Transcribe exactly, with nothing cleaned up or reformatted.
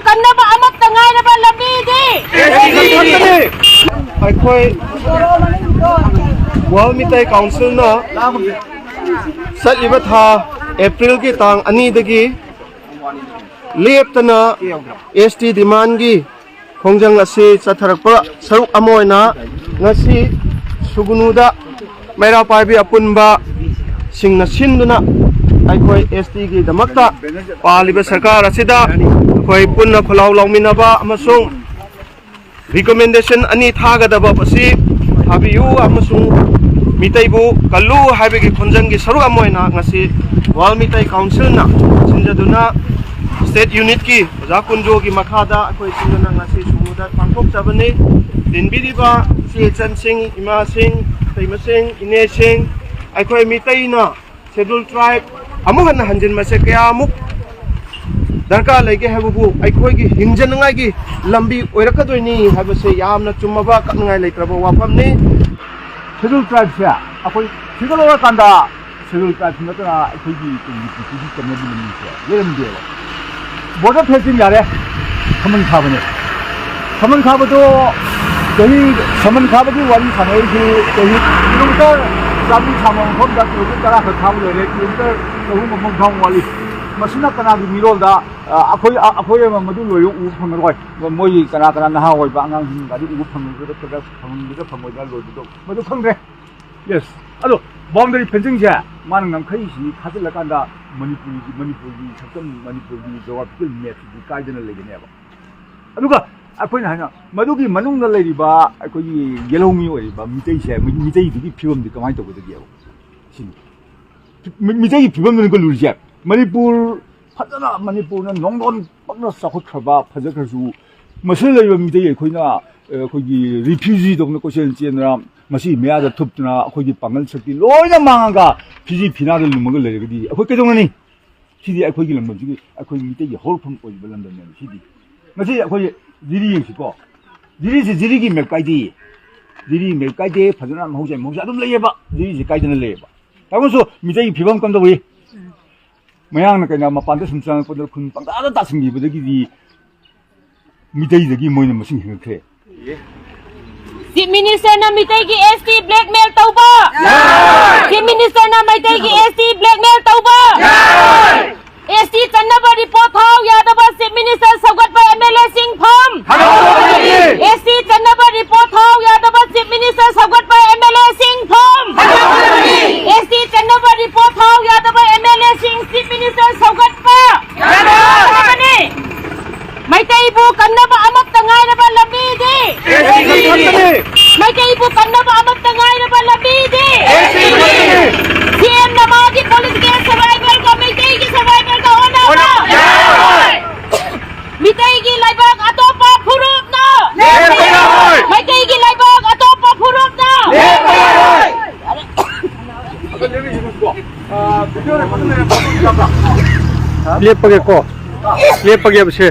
ꯀꯟꯅꯕ ꯑꯃꯠꯇ ꯉꯥꯏꯔꯕ ꯂꯝꯕꯤꯗꯤ ꯑꯩꯈꯣꯏ ꯋꯥꯔꯜ ꯃꯤꯇꯩ ꯀꯥꯎꯟꯁꯤꯜꯅ ꯆꯠꯂꯤꯕ ꯊꯥ ꯑꯦꯄ꯭ꯔꯤꯜꯒꯤ ꯇꯥꯡ ꯑꯅꯤꯗꯒꯤ ꯂꯦꯞꯇꯅ ꯑꯦꯁ ꯇꯤ ꯗꯤꯃꯥꯟꯒꯤ ꯈꯣꯡꯖꯪ ꯑꯁꯤ ꯆꯠꯊꯔꯛꯄ ꯁꯔꯨꯛ ꯑꯃ ꯑꯣꯏꯅ ꯉꯁꯤ ꯁꯨꯒꯨꯅꯨꯗ ꯃꯩꯔꯥ ꯄꯥꯏꯕꯤ ꯑꯄꯨꯟꯕꯁꯤꯡꯅ ꯁꯤꯟꯗꯨꯅ ꯑꯩꯈꯣꯏ ꯑꯦꯁ ꯇꯤꯒꯤꯗꯃꯛꯇ ꯄꯥꯜꯂꯤꯕ ꯁꯔꯀꯥꯔ ꯑꯁꯤꯗ ꯑꯩꯈꯣꯏ ꯄꯨꯟꯅ ꯈꯨꯜꯂꯥꯎ ꯂꯥꯎꯃꯤꯟꯅꯕ ꯑꯃꯁꯨꯡ ꯔꯤꯀꯃꯦꯟꯗꯦꯁꯟ ꯑꯅꯤ ꯊꯥꯒꯗꯕ ꯑꯁꯤ ꯊꯥꯕꯤꯌꯨ ꯑꯃꯁꯨꯡ ꯃꯤꯇꯩꯕꯨ ꯀꯜꯂꯨ ꯍꯥꯏꯕꯒꯤ ꯈꯣꯟꯖꯪꯒꯤ ꯁꯔꯨꯛ ꯑꯃ ꯑꯣꯏꯅ ꯉꯁꯤ ꯋꯥꯔꯜ ꯃꯤꯇꯩ ꯀꯥꯎꯟꯁꯤꯜꯅ ꯁꯤꯟꯖꯗꯨꯅ ꯁ꯭ꯇꯦꯠ ꯌꯨꯅꯤꯠꯀꯤ ꯑꯣꯖꯥ ꯀꯨꯟꯖꯣꯒꯤ ꯃꯈꯥꯗ ꯑꯩꯈꯣꯏ ꯁꯤꯟꯗꯨꯅ ꯉꯁꯤ ꯁꯨꯒꯨꯅꯨꯗ ꯄꯥꯡꯊꯣꯛꯆꯕꯅꯤ꯫ ꯇꯤꯟꯕꯤꯔꯤꯕ ꯏꯆꯦ ꯏꯆꯟꯁꯤꯡ, ꯏꯃꯥꯁꯤꯡ, ꯏꯇꯩꯃꯁꯤꯡ, ꯏꯅꯦꯁꯤꯡ, ꯑꯩꯈꯣꯏ ꯃꯤꯇꯩꯅ ꯁꯦꯗꯨꯜ ꯇ꯭ꯔꯥꯏꯕ ꯑꯃꯨꯛ ꯍꯟꯅ ꯍꯟꯖꯤꯟꯕꯁꯦ ꯀꯌꯥꯃꯨꯛ ꯗꯔꯀꯥꯔ ꯂꯩꯒꯦ ꯍꯥꯏꯕꯕꯨ ꯑꯩꯈꯣꯏꯒꯤ ꯍꯤꯡꯖꯅꯉꯥꯏꯒꯤ ꯂꯝꯕꯤ ꯑꯣꯏꯔꯛꯀꯗꯣꯏꯅꯤ ꯍꯥꯏꯕꯁꯦ ꯌꯥꯝꯅ ꯆꯨꯝꯃꯕ, ꯀꯛꯅꯤꯡꯉꯥꯏ ꯂꯩꯇ꯭ꯔꯕ ꯋꯥꯐꯝꯅꯤ꯫ ꯁꯦꯗꯨꯜ ꯇ꯭ꯔꯥꯏꯕꯁꯦ ꯑꯩꯈꯣꯏ ꯐꯤꯒꯠꯂꯨꯔꯀꯥꯟꯗ ꯁꯦꯗꯨꯜ ꯇ꯭ꯔꯥꯏꯕꯁꯤ ꯅꯠꯇꯅ ꯑꯩꯈꯣꯏꯒꯤ ꯇꯨꯡꯒꯤ ꯄꯨꯟꯁꯤꯒꯤ ꯆꯠꯅꯕꯤ ꯂꯝꯕꯤꯁꯦ ꯂꯩꯔꯝꯗꯦꯕ꯫ ꯕꯣꯔꯗꯔ ꯐꯦꯟꯁꯤꯡ ꯌꯥꯔꯦ, ꯈꯝꯕꯟ ꯈꯥꯕꯅꯦ꯫ ꯈꯝꯕꯟ ꯈꯥꯕꯗꯣ ꯆꯍꯤ, ꯈꯝꯕꯟ ꯈꯥꯕꯒꯤ ꯋꯥꯔꯤ ꯁꯥꯟꯅꯔꯤꯁꯤ ꯆꯍꯤ ꯀꯤꯂꯣꯃꯤꯇꯔ ꯆꯥꯝꯃꯔꯤ ꯁꯥꯡꯕ ꯃꯐꯝꯗ ꯀꯤꯂꯣꯃꯤꯇꯔ ꯇꯔꯥ ꯈꯛ ꯈꯥꯕ ꯂꯣꯏꯔꯦ, ꯀꯤꯂꯣꯃꯤꯇꯔ ꯆꯍꯨꯝ ꯑꯃ ꯈꯥꯕ ꯋꯥꯠꯂꯤ꯫ ꯃꯁꯤꯅ ꯀꯅꯥꯒꯤ ꯃꯤꯔꯣꯜꯗ, ꯑ, ꯑꯩꯈꯣꯏ, ꯑ, ꯑꯩꯈꯣꯏ ꯑꯃ ꯃꯗꯨ ꯂꯣꯏꯕ ꯎꯕ ꯐꯪꯉꯔꯣꯏ꯫ ꯃꯣꯏ ꯀꯅꯥ ꯀꯅꯥ ꯅꯍꯥ ꯑꯣꯏꯕ ꯑꯉꯥꯡꯁꯤꯡ ꯒꯥꯔꯤ ꯎꯕ ꯐꯪꯒꯗ꯭ꯔꯥ, ꯐꯪꯒꯗ꯭ꯔꯥ ꯐꯪꯉꯣꯏꯗ꯭ꯔꯥ ꯂꯣꯏꯕꯗꯣ ꯃꯗꯨ ꯈꯪꯗ꯭ꯔꯦ꯫ ꯌꯦꯁ꯫ ꯑꯗꯣ ꯕꯥꯎꯟꯗꯔꯤ ꯐꯦꯟꯁꯤꯡꯁꯦ ꯃꯥꯅ ꯉꯝꯈꯩꯁꯤ ꯈꯥꯖꯤꯜꯂꯀꯥꯟꯗ ꯃꯅꯤꯄꯨꯔꯒꯤ, ꯃꯅꯤꯄꯨꯔꯒꯤ ꯁꯛꯇꯝ, ꯃꯅꯤꯄꯨꯔꯒꯤ ꯖꯣꯒ꯭ꯔꯥꯐꯤꯀꯦꯜ ꯃꯦꯞꯁꯤꯗꯤ ꯀꯥꯏꯗꯅ ꯂꯩꯒꯅꯦꯕ꯫ ꯑꯗꯨꯒ ꯑꯩꯈꯣꯏꯅ ꯍꯥꯏꯅ ꯃꯗꯨꯒꯤ ꯃꯅꯨꯡꯗ ꯂꯩꯔꯤꯕ ꯑꯩꯈꯣꯏꯒꯤ ꯌꯦꯜꯍꯧꯃꯤ ꯑꯣꯏꯔꯤꯕ ꯃꯤꯇꯩꯁꯦ, ꯃꯤ-, ꯃꯤꯇꯩꯗꯨꯒꯤ ꯐꯤꯕꯝꯗꯤ ꯀꯃꯥꯏꯅ ꯇꯧꯒꯗꯒꯦꯕ? ꯁꯤꯅꯤ꯫ ꯃꯤ-, ꯃꯤꯇꯩꯒꯤ ꯐꯤꯕꯝꯗꯨꯅꯤꯀꯣ ꯂꯨꯔꯤꯁꯦ꯫ ꯃꯅꯤꯄꯨꯔ ꯐꯖꯅ, ꯃꯅꯤꯄꯨꯔꯅ ꯅꯣꯡꯗꯣꯟ ꯄꯛꯅ ꯆꯥꯎꯈꯠꯈ꯭ꯔꯕ, ꯐꯖꯈ꯭ꯔꯁꯨ, ꯃꯁꯤꯗ ꯂꯩꯔꯤꯕ ꯃꯤꯇꯩ ꯑꯩꯈꯣꯏꯅ, ꯑ, ꯑꯩꯈꯣꯏꯒꯤ ꯔꯤꯐ꯭ꯌꯨꯖꯤꯗꯧꯅ ꯀꯣꯏꯆꯦꯟ ꯆꯦꯟꯗꯅ, ꯃꯁꯤꯒꯤ ꯃꯌꯥꯗ ꯊꯨꯞꯇꯅ ꯑꯩꯈꯣꯏꯒꯤ ꯄꯥꯡꯒꯜ ꯁꯛꯇꯤ ꯂꯣꯏꯅ ꯃꯥꯡꯉꯒ ꯐꯤꯖꯤ ꯐꯤꯅꯥꯗ ꯂꯨꯝꯃꯒ ꯂꯩꯔꯒꯗꯤ ꯑꯩꯈꯣꯏ ꯀꯩꯗꯧꯅꯅꯤ? ꯁꯤꯗꯤ ꯑꯩꯈꯣꯏꯒꯤ ꯂꯝꯗꯝꯁꯤꯒꯤ, ꯑꯩꯈꯣꯏ ꯃꯤꯇꯩꯒꯤ ꯍꯧꯔꯛꯐꯝ ꯑꯣꯏꯔꯤꯕ ꯂꯝꯗꯝꯅꯦꯕ ꯁꯤꯗꯤ꯫ ꯉꯁꯤ ꯑꯩꯈꯣꯏ ꯖꯤꯔꯤ ꯌꯦꯡꯁꯤꯀꯣ꯫ ꯖꯤꯔꯤꯁꯤ ꯖꯤꯔꯤꯒꯤ ꯃꯦꯞ ꯀꯥꯏꯗꯦ꯫ ꯖꯤꯔꯤ ꯃꯦꯞ ꯀꯥꯏꯗꯦ, ꯐꯖꯅ ꯃꯍꯧꯁꯥ, ꯃꯍꯧꯁꯥ ꯑꯗꯨꯝ ꯂꯩꯌꯦꯕ꯫ ꯖꯤꯔꯤꯁꯤ ꯀꯥꯏꯗꯅ ꯂꯩꯌꯦꯕ꯫ ꯇꯥꯃꯣꯁꯨ ꯃꯤꯇꯩꯒꯤ ꯐꯤꯕꯝ ꯀꯝꯗꯧꯔꯤ? ꯃꯌꯥꯡꯅ ꯀꯩꯅꯣ ꯃꯄꯥꯟꯗ ꯁꯨꯝ ꯆꯪꯉꯛꯄꯗ ꯈꯨꯟ ꯄꯪꯇꯥꯗ ꯇꯥꯁꯤꯟꯈꯤꯕꯗꯒꯤꯗꯤ ꯃꯤꯇꯩꯗꯒꯤ ꯃꯣꯏꯅ ꯃꯁꯤꯡ ꯍꯦꯟꯒꯠꯈ꯭ꯔꯦ꯫ ꯆꯤꯐ ꯃꯤꯅꯤꯁꯇꯔꯅ ꯃꯤꯇꯩꯒꯤ ꯑꯦꯁ ꯇꯤ ꯕ꯭ꯂꯦꯛꯃꯦꯜ ꯇꯧꯕ꯫ ꯆꯤꯐ ꯃꯤꯅꯤꯁꯇꯔꯅ ꯃꯩꯇꯩꯒꯤ ꯑꯦꯁ ꯇꯤ ꯕ꯭ꯂꯦꯛꯃꯦꯜ ꯇꯧꯕ꯫ ꯑꯦꯁ ꯇꯤ ꯆꯟꯅꯕ ꯔꯤꯄꯣꯔꯠ ꯊꯥꯎ ꯌꯥꯗꯕ ꯆꯤꯐ ꯃꯤꯅꯤꯁꯇꯔ ꯁꯧꯒꯠꯄ ꯑꯦꯝ ꯑꯦꯜ ꯑꯦꯁꯤꯡ ꯐꯝ꯫ ꯑꯦꯁ ꯇꯤ ꯆꯟꯅꯕ ꯔꯤꯄꯣꯔꯠ ꯊꯥꯎ ꯌꯥꯗꯕ ꯆꯤꯐ ꯃꯤꯅꯤꯁꯇꯔ ꯁꯧꯒꯠꯄ ꯑꯦꯝ ꯑꯦꯜ ꯑꯦꯁꯤꯡ ꯐꯝ꯫ ꯑꯦꯁ ꯇꯤ ꯆꯟꯅꯕ ꯔꯤꯄꯣꯔꯠ ꯊꯥꯎ ꯌꯥꯗꯕ ꯑꯦꯝ ꯑꯦꯜ ꯑꯦꯁꯤꯡ ꯆꯤꯐ ꯃꯤꯅꯤꯁꯇꯔ ꯁꯧꯒꯠꯄ ꯌꯥꯗꯕꯅꯤ꯫ ꯃꯩꯇꯩꯕꯨ ꯀꯟꯅꯕ ꯑꯃꯠꯇ ꯉꯥꯏꯔꯕ ꯂꯝꯕꯤꯗꯤ, ꯃꯩꯇꯩꯕꯨ ꯀꯟꯅꯕ ꯑꯃꯠꯇ ꯉꯥꯏꯔꯕ ꯂꯝꯕꯤꯗꯤ ꯁꯤ ꯑꯦꯝꯅ ꯃꯥꯒꯤ ꯄꯣꯂꯤꯇꯤꯀꯦꯜ ꯁꯔꯚꯥꯏꯚꯦꯜꯒ ꯃꯩꯇꯩꯒꯤ ꯁꯔꯚꯥꯏꯚꯦꯜꯒ ꯑꯣꯟꯅꯕ꯫ ꯃꯤꯇꯩꯒꯤ ꯂꯩꯕꯥꯛ ꯑꯇꯣꯞꯄ ꯐꯨꯔꯨꯞꯅ, ꯃꯩꯇꯩꯒꯤ ꯂꯩꯕꯥꯛ ꯑꯇꯣꯞꯄ ꯐꯨꯔꯨꯞꯅ꯫ ꯂꯦꯞꯄꯒꯦꯀꯣ꯫ ꯂꯦꯞꯄꯒꯦꯕꯁꯦ꯫